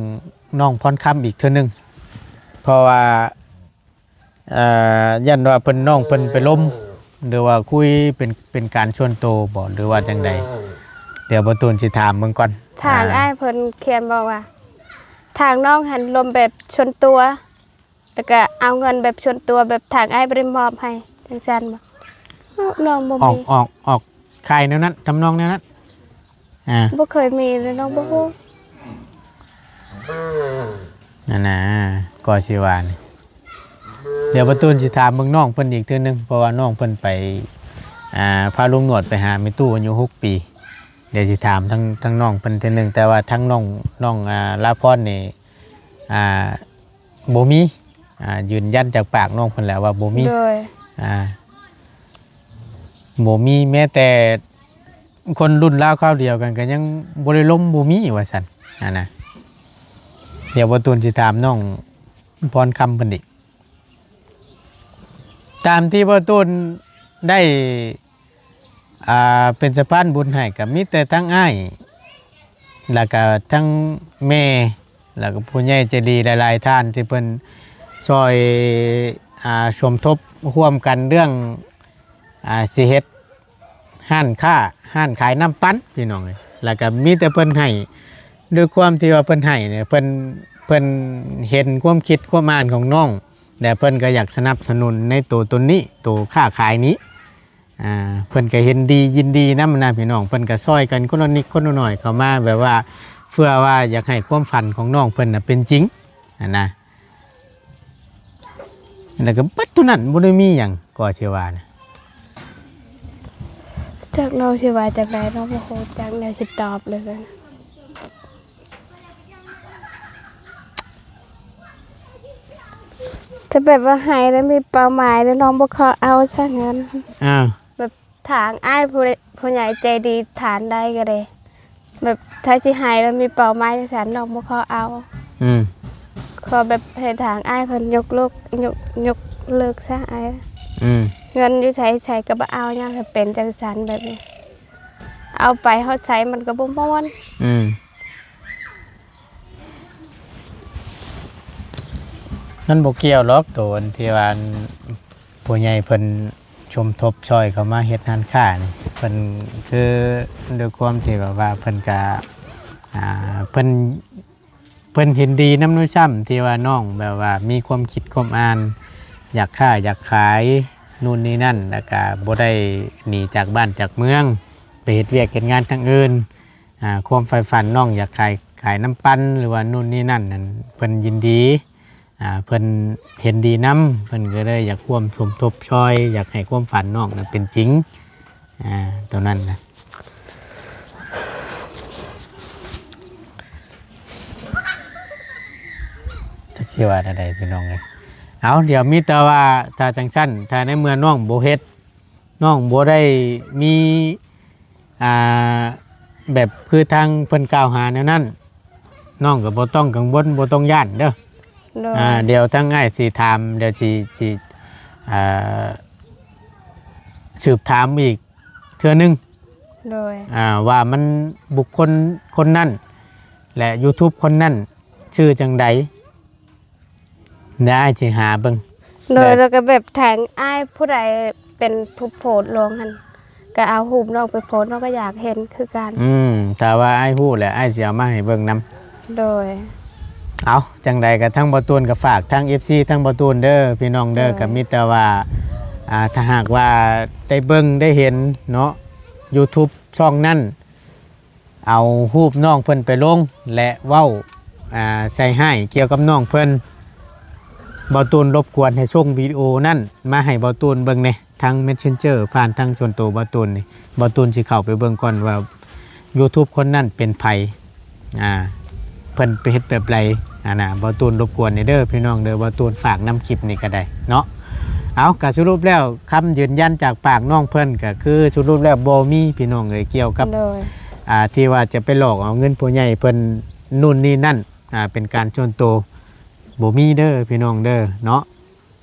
ນ້ອງພອນຄຳອີກເທື່ອໜຶ່ງ ເພາະວ່າ ເອີ ຢ້ານວ່າເພິ່ນ ນ້ອງເພິ່ນໄປລົມ ຫຼືວ່າຄຸຍເປັນ ເປັນການສ່ວນໂຕບໍ່ ຫຼືວ່າຈັ່ງໃດ? ດຽວບ່າວຕູນຊິຖາມເບິ່ງກ່ອນ. ທາງ ອ່າ ອ້າຍເພິ່ນຂຽນບອກວ່າ ທາງນ້ອງຫັ້ນລົມແບບສ່ວນຕົວ ແລ້ວກະເອົາເງິນແບບສ່ວນຕົວ ແບບທາງອ້າຍບໍ່ໄດ້ມອບໃຫ້ ຈັ່ງຊັ້ນບໍ່? ນ້ອງບໍ່ ອອກ ມີ ອອກ ອອກ ຂາຍແນວນັ້ນ ທຳນອງແນວນັ້ນ ອ່າ ບໍ່ເຄີຍມີເລີຍ ນ້ອງບໍ່ຮູ້ ນັ້ນນະ ກໍຊິວ່ານີ້. ດຽວບ່າວຕູນຊິຖາມເບິ່ງນ້ອງເພິ່ນອີກເທື່ອໜຶ່ງ ເພາະວ່ານ້ອງເພິ່ນໄປ ອ່າ ພາລຸງໜວດໄປຫາແມ່ຕູ້ອາຍຸຫົກປີ. ດຽວຊິຖາມທາງ ທາງນ້ອງເພິ່ນເທື່ອໜຶ່ງ ແຕ່ວ່າທາງນ້ອງ ນ້ອງ ອ່າ ລາພອນນີ້ ອ່າ ບໍ່ມີ ອ່າ ຢືນຢັນຈາກປາກນ້ອງເພິ່ນແລ້ວວ່າບໍ່ມີ ໂດຍ ອ່າ ບໍ່ມີ ແມ້ແຕ່ຄົນລຸ້ນລາວຄາວດຽວກັນກໍຍັງບໍ່ໄດ້ລົມ ບໍ່ມີວ່າຊັ້ນ ຫັ້ນນະ. ດຽວບ່າວຕູນຊິຖາມນ້ອງພອນຄຳເພິ່ນອີກ ຕາມທີ່ບ່າວຕູນໄດ້ ອ່າ ເປັນສະພານບຸນໃຫ້ ກໍມີແຕ່ທັງອ້າຍ ແລ້ວກໍທັງແມ່ ແລ້ວກໍຜູ້ໃຫຍ່ໃຈດີຫຼາຍໆທ່ານ ທີ່ເພິ່ນຊ່ອຍ ອ່າ ສົມທົບຮ່ວມກັນເລື່ອງ ອ່າ ຊິເຮັດຮ້ານຄ້າ ຮ້ານຂາຍນ້ຳປັ່ນ ພີ່ນ້ອງເອີຍ. ແລ້ວກໍມີແຕ່ເພິ່ນໃຫ້ ດ້ວຍຄວາມທີ່ວ່າເພິ່ນໃຫ້ນີ້ ເພິ່ນ ເພິ່ນເຫັນຄວາມຄິດຄວາມອ່ານຂອງນ້ອງ ແລະ ເພິ່ນກໍຢາກສະໜັບສະໜູນໃນໂຕຕົນນີ້ ໂຕຄ້າຂາຍນີ້ ອ່າ ເພິ່ນກໍເຫັນດີຍິນດີນຳນະພີ່ນ້ອງ. ເພິ່ນກໍຊ່ອຍກັນຄົນລະນິດຄົນລະໜ້ອຍເຂົ້າມາ ແບບວ່າເພື່ອວ່າຢາກໃຫ້ຄວາມຝັນຂອງນ້ອງເພິ່ນນະເປັນຈິງຫັ້ນນະ. ແລ້ວກໍເບິດເທົ່ານັ້ນ ບໍ່ໄດ້ມີຫຍັງກໍຊິວ່ານະ. ຈັກນ້ອງຊິວ່າຈັ່ງໃດ ນ້ອງບໍ່ຮູ້ຈັກແນວຊິຕອບເລີຍ. ຖ້າແບບວ່າໃຫ້ແລ້ວມີເປົ້າໝາຍ ແລ້ວນ້ອງບໍ່ຂໍເອົາຊະ ຊັ້ນ ອ່າ ແບບທາງອ້າຍຜູ້ ຜູ້ໃຫຍ່ໃຈດີທ່ານໃດກໍໄດ້ ແບບຖ້າຊິໃຫ້ແລ້ວມີເປົ້າໝາຍຈັ່ງຊັ້ນ ນ້ອງບໍ່ຂໍເອົາ. ອືມ ຂໍແບບໃຫ້ທາງອ້າຍເພິ່ນຍົກເລີກ ຍົກ ຍົກເລີກຊະອ້າຍ. ອືມ ເງິນຢູ່ໃສ ໃສກໍບໍ່ເອົາ ຍາມຖ້າເປັນຈັ່ງຊັ້ນແບບນີ້ ເອົາໄປຮອດໃສມັນກໍບໍ່ມ່ວນ. ອືມ ມັນບໍ່ກ່ຽວດອກ ໂຕອັນທີ່ວ່າອັນ ຜູ້ໃຫຍ່ເພິ່ນສົມທົບຊ່ອຍເຂົ້າມາເຮັດຮ້ານຄ້ານີ້ ເພິ່ນຄືດ້ວຍຄວາມທີ່ແບບວ່າເພິ່ນກະ ອ່າ ເພິ່ນ ເພິ່ນເຫັນດີນຳດ້ວຍຊ້ຳ ທີ່ວ່ານ້ອງແບບວ່າມີຄວາມຄິດຄວາມອ່ານ ຢາກຄ້າຢາກຂາຍ ນູ່ນນີ້ນັ້ນ ແລ້ວກະບໍ່ໄດ້ໜີຈາກບ້ານຈາກເມືອງ ໄປເຮັດວຽກເຮັດງານທາງອື່ນ. ອ່າ ຄວາມໃຝ່ຝັນນ້ອງຢາກຂາຍ ຂາຍນ້ຳປັ່ນ ຫຼືວ່ານູ່ນນີ້ນັ້ນນັ້ນ ເພິ່ນຍິນດີ ອ່າ ເພິ່ນເຫັນດີນຳ ເພິ່ນກໍເລີຍຢາກຮ່ວມສົມທົບຊ່ອຍ ຢາກໃຫ້ຄວາມຝັນນ້ອງນັ້ນເປັນຈິງ ອ່າ ຕົວນັ້ນນະ. ຈັກຊິວ່າແນວໃດພີ່ນ້ອງເອີຍ. ເອົາ ດຽວມີແຕ່ວ່າ ຖ້າຈັ່ງຊັ້ນ ຖ້າໃນເມື່ອນ້ອງບໍ່ເຮັດ ນ້ອງບໍ່ໄດ້ມີ ອ່າ ແບບຄືທາງເພິ່ນກ່າວຫາແນວນັ້ນ ນ້ອງກໍບໍ່ຕ້ອງກັງວົນ ບໍ່ຕ້ອງຢ້ານເດີ. ໂດຍ ອ່າ ດຽວທາງອ້າຍຊິຖາມ ດຽວຊິ ຊິ ອ່າ ສືບຖາມອີກເທື່ອໜຶ່ງ. ໂດຍ ອ່າ ວ່າມັນບຸກຄົນຄົນນັ້ນ ແລະ YouTube ຄົນນັ້ນຊື່ຈັ່ງໃດ? ດຽວອ້າຍຊິຫາເບິ່ງ. ໂດຍ ແລ້ວກໍແບບທາງອ້າຍຜູ້ໃດເປັນຜູ້ໂພສລົງຫັ້ນ ກໍເອົາຮູບນ້ອງໄປໂພສ ນ້ອງກໍຢາກເຫັນຄືກັນ. ອືມ ຖ້າວ່າອ້າຍຮູ້ແລ້ວ ອ້າຍຊິເອົາມາໃຫ້ເບິ່ງນຳ. ໂດຍ ເອົາ ຈັ່ງໃດກໍທາງບ່າວຕູນກໍຝາກທາງ ເອັຟຊີ ທາງບ່າວຕູນເດີ ພີ່ນ້ອງເດີ. ໂດຍ ກໍມີແຕ່ວ່າ ອ່າ ຖ້າຫາກວ່າໄດ້ເບິ່ງໄດ້ເຫັນເນາະ YouTube ຊ່ອງນັ້ນ ເອົາຮູບນ້ອງເພິ່ນໄປລົງ ແລະ ເວົ້າ ອ່າ ໃສ່ຮ້າຍກ່ຽວກັບນ້ອງເພິ່ນ ບ່າວຕູນລົບກວນໃຫ້ສົ່ງວິດີໂອນັ້ນມາໃຫ້ບ່າວຕູນເບິ່ງແດ່ ທາງ Messenger ຜ່ານທາງສ່ວນໂຕບ່າວຕູນນີ້. ບ່າວຕູນຊິເຂົ້າໄປເບິ່ງກ່ອນວ່າ YouTube ຄົນນັ້ນເປັນໃຜ ອ່າ ເພິ່ນໄປເຮັດແບບໃດຫັ້ນນະ. ບ່າວຕູນລົບກວນແດ່ເດີພີ່ນ້ອງເດີ ບ່າວຕູນຝາກນຳຄລິບນີ້ກໍໄດ້ເນາະ. ເອົາ ກະສະຫຼຸບແລ້ວ ຄຳຢືນຢັນຈາກປາກນ້ອງເພິ່ນ ກະຄືສະຫຼຸບແລ້ວບໍ່ມີ ພີ່ນ້ອງເອີຍ ກ່ຽວກັບ ໂດຍ ອ່າ ທີ່ວ່າຈະໄປຫຼອກເອົາເງິນຜູ້ໃຫຍ່ເພິ່ນ ນູ່ນນີ້ນັ້ນ ອ່າ ເປັນການສ່ວນໂຕ ບໍ່ມີເດີພີ່ນ້ອງເດີເນາະ.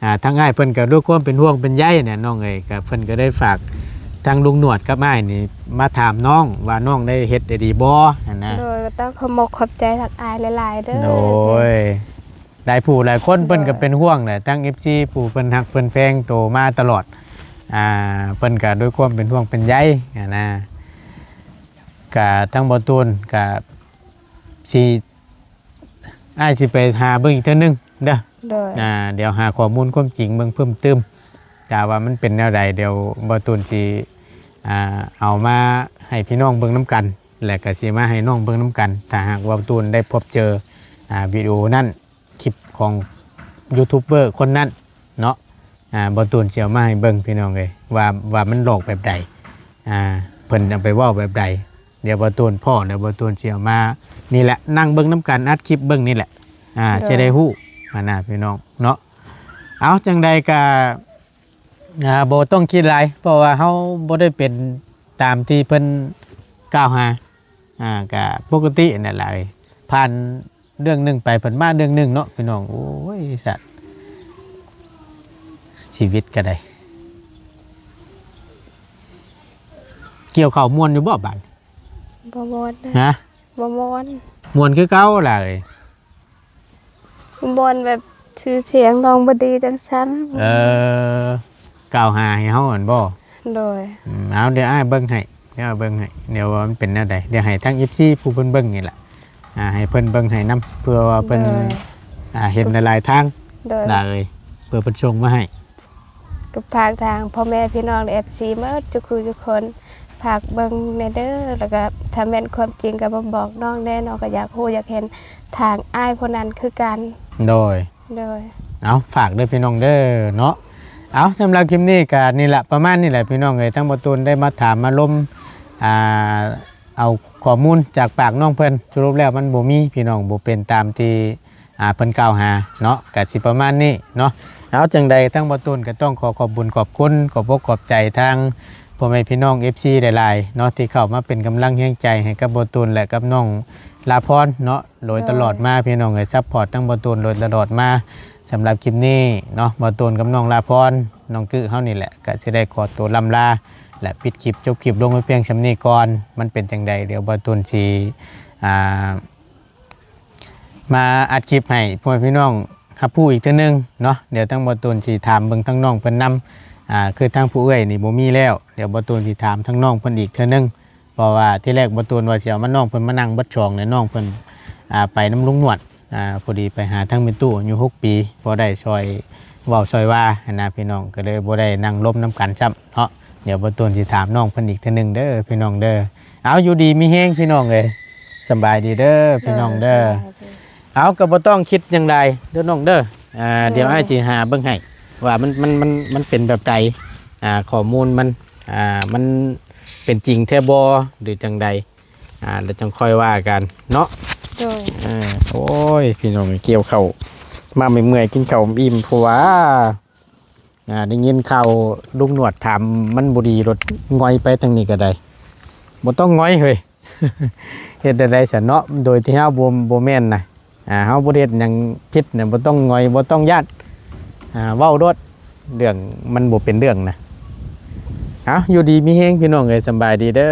ອ່າ ທາງອ້າຍເພິ່ນກໍດ້ວຍຄວາມເປັນຫ່ວງເປັນໃຍແຫຼະນ້ອງເອີຍ ກໍເພິ່ນກໍໄດ້ຝາກທາງລຸງໜວດກັບອ້າຍນີ້ມາຖາມນ້ອງວ່າ ນ້ອງໄດ້ເຮັດໄດ້ດີບໍ່ຫັ້ນນະ. ໂດຍ ກໍຕ້ອງຂອບມົກຂອບໃຈທາງອ້າຍຫຼາຍໆເດີ. ໂດຍ ຫຼາຍຜູ້ຫຼາຍຄົນ ໂດຍ ເພິ່ນກໍເປັນຫ່ວງແຫຼະ ທັງເອັຟຊີຜູ້ເພິ່ນຮັກເພິ່ນແພງໂຕມາຕະຫຼອດ ອ່າ ເພິ່ນກໍດ້ວຍຄວາມເປັນຫ່ວງເປັນໃຍຫັ້ນນະ. ກະທາງບໍ່ຕູນກະຊິ ອ້າຍຊິໄປຫາເບິ່ງອີກເທື່ອໜຶ່ງເດີ. ໂດຍ ອ່າ ດຽວຫາຂໍ້ມູນຄວາມຈິງເບິ່ງເພີ່ມຕື່ມ ຖ້າວ່າມັນເປັນແນວໃດ ດຽວບໍ່ຕູນຊິ ອ່າ ເອົາມາໃຫ້ພີ່ນ້ອງເບິ່ງນຳກັນ ແລະ ກະຊິມາໃຫ້ນ້ອງເບິ່ງນຳກັນ ຖ້າຫາກວ່າບໍ່ຕູນໄດ້ພົບເຈີ ອ່າ ວິດີໂອນັ້ນ ຄລິບຂອງຢູທູບເບີຄົນນັ້ນເນາະ. ອ່າ ບໍ່ຕູນຊິເອົາມາໃຫ້ເບິ່ງພີ່ນ້ອງເອີຍ ວ່າ ວ່າມັນຫຼອກແບບໃດ ອ່າ ເພິ່ນເອົາໄປເວົ້າແບບໃດ. ດຽວບໍ່ຕູນພໍ້ ດຽວບໍ່ຕູນຊິເອົາມາ ນີ້ແຫຼະ ນັ່ງເບິ່ງນຳກັນ ອັດຄລິບເບິ່ງນີ້ແຫຼະ ອ່າ ໂດຍ ຊິໄດ້ຮູ້ຫັ້ນນະພີ່ນ້ອງເນາະ. ເອົາ ຈັ່ງໃດກະ ອ່າ ບໍ່ຕ້ອງຄິດຫຼາຍ ເພາະວ່າເຮົາບໍ່ໄດ້ເປັນຕາມທີ່ເພິ່ນກ່າວຫາ ອ່າ ກະປົກກະຕິນັ້ນແຫຼະ ຜ່ານເລື່ອງໜຶ່ງໄປ ເພິ່ນມາເລື່ອງໜຶ່ງເນາະພີ່ນ້ອງ. ໂອ້ຍ ສັດ ຊີວິດກະໄດ້ ກ່ຽວເຂົ້າມ່ວນຢູ່ບໍ່ບາດ? ບໍ່ມ່ວນນະ. ຮະ? ບໍ່ມ່ວນ. ມ່ວນຄືເກົ່າລະເອີຍ. ບ່ອນແບບຊື່ສຽງນ້ອງບໍ່ດີຈັ່ງຊັ້ນ. ເອີ ກ່າວຫາໃຫ້ເຮົາຫັ້ນບໍ່? ໂດຍ. ອືມ ເອົາ ດຽວອ້າຍເບິ່ງໃຫ້ ດຽວເບິ່ງໃຫ້ ດຽວວ່າມັນເປັນແນວໃດ ດຽວໃຫ້ທາງເອັຟຊີຜູ້ເພິ່ນເບິ່ງນີ້ແຫຼະ ອ່າ ໃຫ້ເພິ່ນເບິ່ງໃຫ້ນຳ ເພື່ອວ່າເພິ່ນ ໂດຍ ອ່າ ເຫັນຫຼາຍໆທາງ. ໂດຍ ຫຼາຍເອີຍ ເພື່ອເພິ່ນສົ່ງມາໃຫ້. ກໍຝາກທາງພໍ່ແມ່ພີ່ນ້ອງ ແລະ ເອັຟຊີໝົດທຸກຜູ້ທຸກຄົນ ຝາກເບິ່ງແດ່ເດີ ແລ້ວກໍຖ້າແມ່ນຄວາມຈິງກໍມາບອກນ້ອງແດ່ ນ້ອງກໍຢາກຮູ້ຢາກເຫັນທາງອ້າຍຜູ້ນັ້ນຄືກັນ. ໂດຍ ໂດຍ. ເອົາ ຝາກເດີພີ່ນ້ອງເດີເນາະ. ເອົາ ສຳລັບຄລິບນີ້ກໍນີ້ລະ ປະມານນີ້ແຫຼະພີ່ນ້ອງເອີຍ ທັງບໍ່ຕູນໄດ້ມາຖາມມາລົມ ອ່າ ເອົາຂໍ້ມູນຈາກປາກນ້ອງເພິ່ນ ສະຫຼຸບແລ້ວມັນບໍ່ມີພີ່ນ້ອງ ບໍ່ເປັນຕາມທີ່ ອ່າ ເພິ່ນກ່າວຫາເນາະ ກະຊິປະມານນີ້ເນາະ. ເອົາ ຈັ່ງໃດທາງບໍ່ຕູນກໍຕ້ອງຂໍຂອບບຸນຂອບຄຸນ ຂອບອົກຂອບໃຈທາງພໍ່ແມ່ພີ່ນ້ອງເອັຟຊີຫຼາຍໆເນາະ ທີ່ເຂົ້າມາເປັນກຳລັງແຮງໃຈໃຫ້ກັບບໍ່ຕູນ ແລະ ກັບນ້ອງລາພອນເນາະ ໂດຍຕະຫຼອດມາ ໂດຍ ພີ່ນ້ອງເອີຍ ຊັບພອດທາງບໍ່ຕູນໂດຍຕະຫຼອດມາ. ສຳລັບຄລິບນີ້ເນາະ ບໍ່ຕູນກັບນ້ອງລາພອນ ນ້ອງກຶເຮົານີ້ແຫຼະ ກໍຊິໄດ້ຂໍຕົວລ່ຳລາ ແລະ ປິດຄລິບຈົບຄລິບລົງໄວ້ພຽງສ່ຳນີ້ກ່ອນ. ມັນເປັນຈັ່ງໃດ ດຽວບໍ່ຕູນຊິ ອ່າ ມາອັດຄລິບໃຫ້ພໍ່ແມ່ພີ່ນ້ອງຮັບຮູ້ອີກເທື່ອໜຶ່ງເນາະ. ດຽວທາງບໍ່ຕູນຊິຖາມເບິ່ງທາງນ້ອງເພິ່ນນຳ ອ່າ ຄືທາງຜູ້ເອື້ອຍນີ້ບໍ່ມີແລ້ວ ດຽວບໍ່ຕູນຊິຖາມທາງນ້ອງເພິ່ນອີກເທື່ອໜຶ່ງ ເພາະວ່າທີແລກບໍ່ຕູນວ່າຊິເອົາມາ ນ້ອງເພິ່ນມານັ່ງເບິດສອງ ແລະ ນ້ອງເພິ່ນ ອ່າ ໄປນຳລຸງໜວດ ອ່າ ພໍດີໄປຫາທາງແມ່ຕູ້ອາຍຸຫົກປີ ບໍ່ໄດ້ຊ່ອຍເວົ້າຊ່ອຍວ່າຫັ້ນນະພີ່ນ້ອງ ກໍເລີຍບໍ່ໄດ້ນັ່ງລົມນຳກັນຊ້ຳເນາະ. ດຽວບໍ່ຕູນຊິຖາມນ້ອງເພິ່ນອີກເທື່ອໜຶ່ງເດີພີ່ນ້ອງເດີ. ເອົາ ຢູ່ດີມີແຮງພີ່ນ້ອງເອີຍ ສະບາຍດີເດີພີ່ນ້ອງເດີ. ໂດຍ ສະບາຍດີ. ເອົາ ກໍບໍ່ຕ້ອງຄິດຫຍັງຫຼາຍເດີນ້ອງເດີ. ອ່າ ໂດຍ ດຽວອ້າຍຊິຫາເບິ່ງໃຫ້ວ່າມັນ ມັນ ມັນ ມັນເປັນແບບໃດ ອ່າ ຂໍ້ມູນມັນ ອ່າ ມັນເປັນຈິງແທ້ບໍ່ ຫຼື ຈັ່ງໃດ ອ່າ ແລ້ວຈັ່ງຄ່ອຍວ່າກັນເນາະ. ໂດຍ. ເອີ ໂອ້ຍ ພີ່ນ້ອງ ກ່ຽວເຂົ້າມາເມື່ອຍໆ ກິນເຂົ້າອີ່ມໆ ເພາະວ່າ ອ່າ ໄດ້ຍິນຂ່າວລຸງໜວດຖາມມັນບໍ່ດີ ລົດຫງອຍໄປທາງນີ້ກໍໄດ້. ບໍ່ຕ້ອງຫງອຍເຮີ້ຍ ເຮັດແນວໃດຊັ້ນເນາະ ໂດຍທີ່ເຮົາບໍ່ ບໍ່ແມ່ນນະ ອ່າ ເຮົາບໍ່ໄດ້ເຮັດຫຍັງຜິດນະ ບໍ່ຕ້ອງຫງອຍ ບໍ່ຕ້ອງຢ້ານ ອ່າ ເວົ້າໂລດ ເລື່ອງມັນບໍ່ເປັນເລື່ອງນະ. ເອົາ ຢູ່ດີມີແຮງພີ່ນ້ອງເອີຍ ສະບາຍດີເດີ.